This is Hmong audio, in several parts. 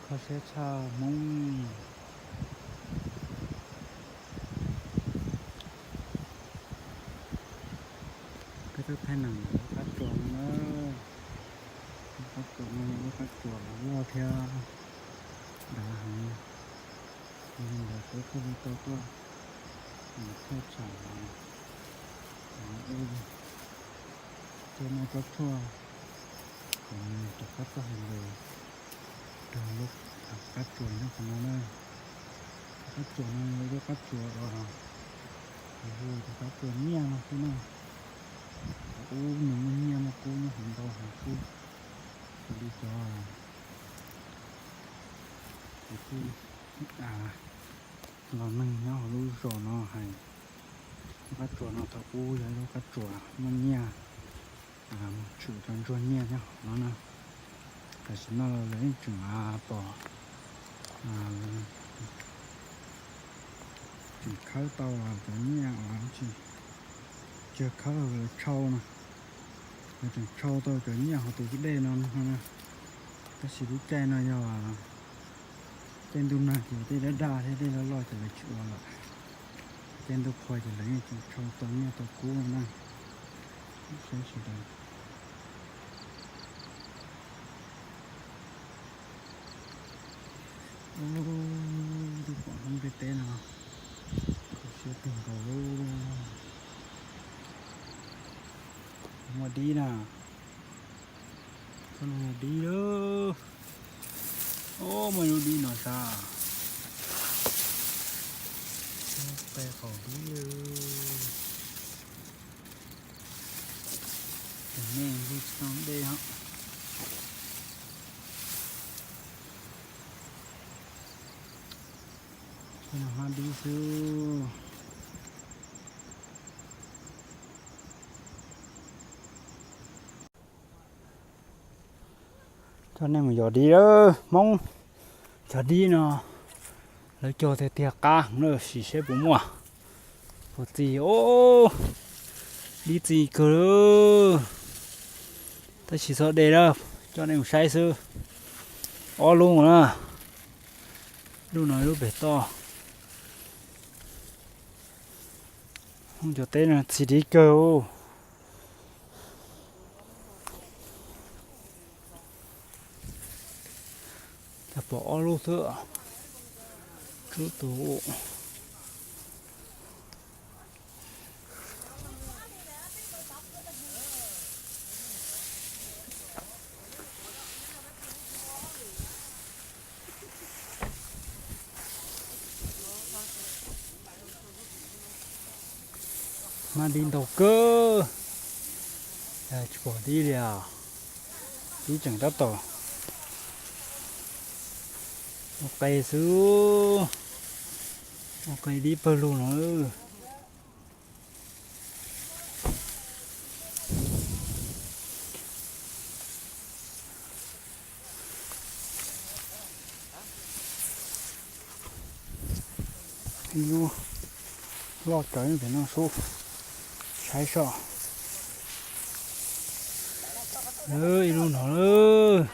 Kho siab tshaj Hmoob. Peb tuaj thaij neem ntawm lub qab tsuas no na. Lub qab tsuas no yog lub qab tsuas loj thiab dav heev. Yog li ntawd peb thiaj li tau tuaj thaj tsam ua tej noj tshuaj, kom rov qab txoj hauv lwm rau lub qab tsuas nyob qhov no na. Lub qab tsuas no yog lub qab tsuas, hu ua qab tsuas nyiaj no xwb na. Thaum ub nws muaj nyiaj muaj kub nyob hauv ntau heev xwb. Xws li cov kwv tij los neeg nyob hauv lub zos no hais, lub qab tsuas no thaum ub yog lub qab tsuas muaj nyiaj, mus tshwm cov ntsuag nyiaj nyob hauv no na. Tam sim no los lawv yeej tseem pom, tseem khawb tau cov nyiaj uas tsis, tsis khawb los lawv tshau na. Lawv tseem tshau tau cov nyiaj hauv tus dej no na. Tab sis lub caij no yog caij ntuj nag ces tej dab daj thiab tej loj loj ces lawv tsis ua lawm. Caij ntuj qhua ces lawv yeej tseem tshau tau nyiaj tau kub no na. Saib sawv daws. Ub, twb pom hnub ntiaj teb no, kho siab kawg nkaus li. Muaj dib na, txhob nug dib lawm. Ub, muaj ib lub dib no sas, qe qaum dib. Tus nej ntsej tsis tau dej os. Hmab dib xwb. Coj nej mus yos dib lawm Hmoob. Cov dib no lawv cog tiag tiag qab heev na, sim seb puas muaj. Puas txi os, dib txi kawg. Tab sis txhob de lawm, coj nej mus saib xwb. Ob lub na, lub no lub pem toj. Hmoob cov teb no txi dib kawg. Cas pom ob lub xwb, tsub tus. Hmab dib ntau kawg, tsis pom dib li os. Dib tseem tab tom ua qe xwb, ua qe dib pawg lug no. Ib lub loj tsawv pem no sub, saib soj. Ib lub no lawm.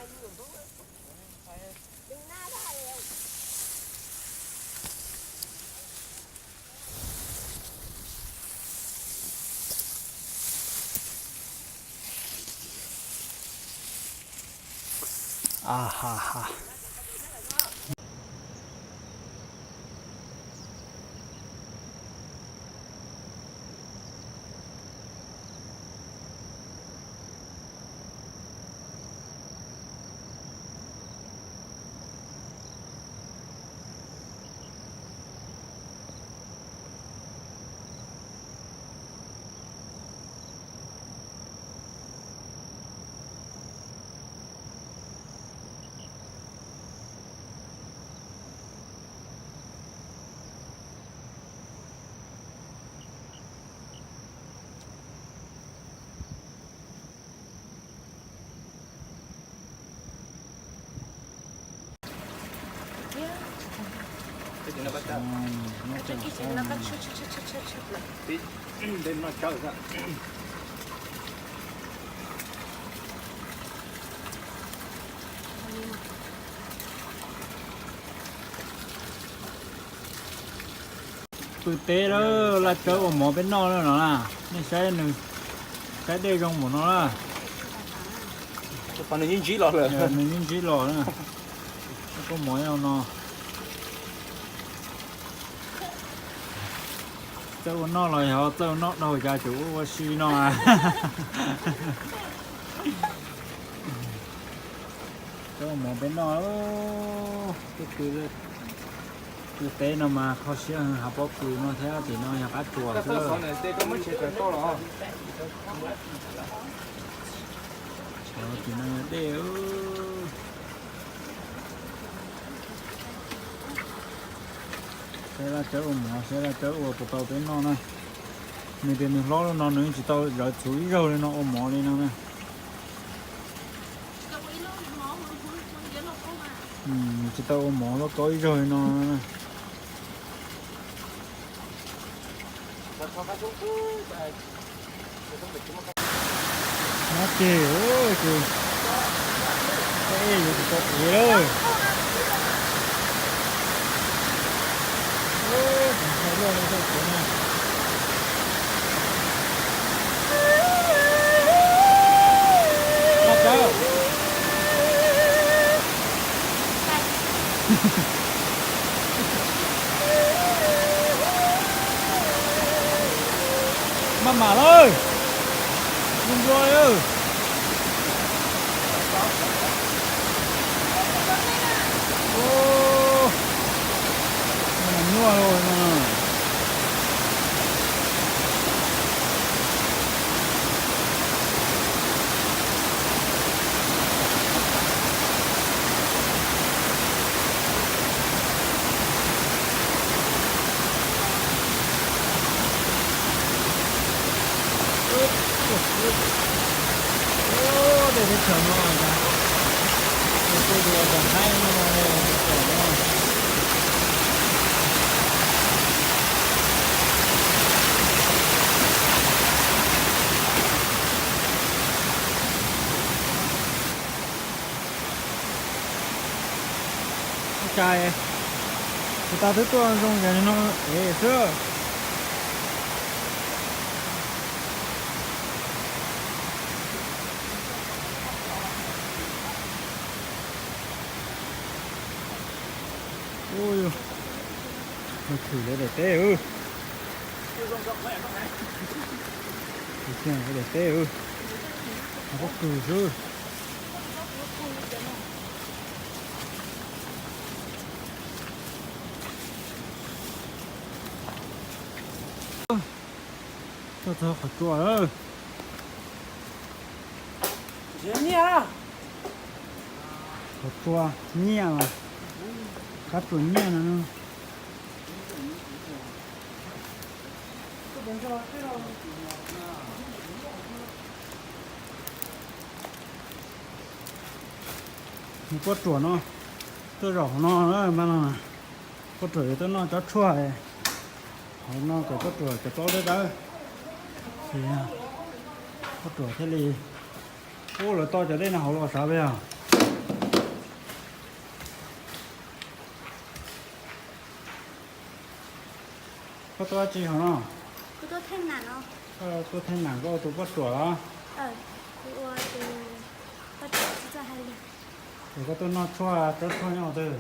Pw teb lawm, Laj Tsawb ua mov peb noj lawm no na. Nej saib nws, saib dej zoo npaum no na. Nws yeej ntsib los lawm, nws yeej ntsib los na. Koj mov no, txawj ua noj los yog txawj ua noj dhau cas tseem ua ua si no. Cov ua mov peb noj, peb pw teb no mas kho siab heev, hav pob kws no thiab tim no yog qab tsuas xwb. Tim no yog dej. Saib Laj Tsawb ua mov, saib Laj Tsawb ua puas tau peb noj na. Nws tias nws hlob no nws tsis tau zawv txhuv ib zaug li no ua mov li no na. Tsis tau ua mov loj kaub ib zaug li no. Nyob ces ces yuav tsis tau ev lawm. Maj mam lawm. Nplua lawm. Nyuaj los no. Tej teb chaws no, tej dua tom Thaib no, tom no. Ua cas kuv tas twb tuaj zoo yam li no es xwb. Ua, mus thwm lawv daim teb. Daim teb, hav pob kws xwb. Tuaj txog qhov tsua lawm. Qhov tsua nyiaj, qab tsuas nyiaj no. Nws poj ruam no tuaj zaum hauv no, mas no poj ruam yuav tuaj noj tsob tshuaj. Hauv no kom poj ruam cov plaub dawb dawb, ces poj ruam thiaj li, ub, lawv tau cov dej no hauv los sav peb os. Koj tuaj dab tsi hauv no? Tuaj theej nam, koj ua tus poj ruam los? Ces koj tuaj noj tshuaj, tsob tshuaj nyob hauv twg?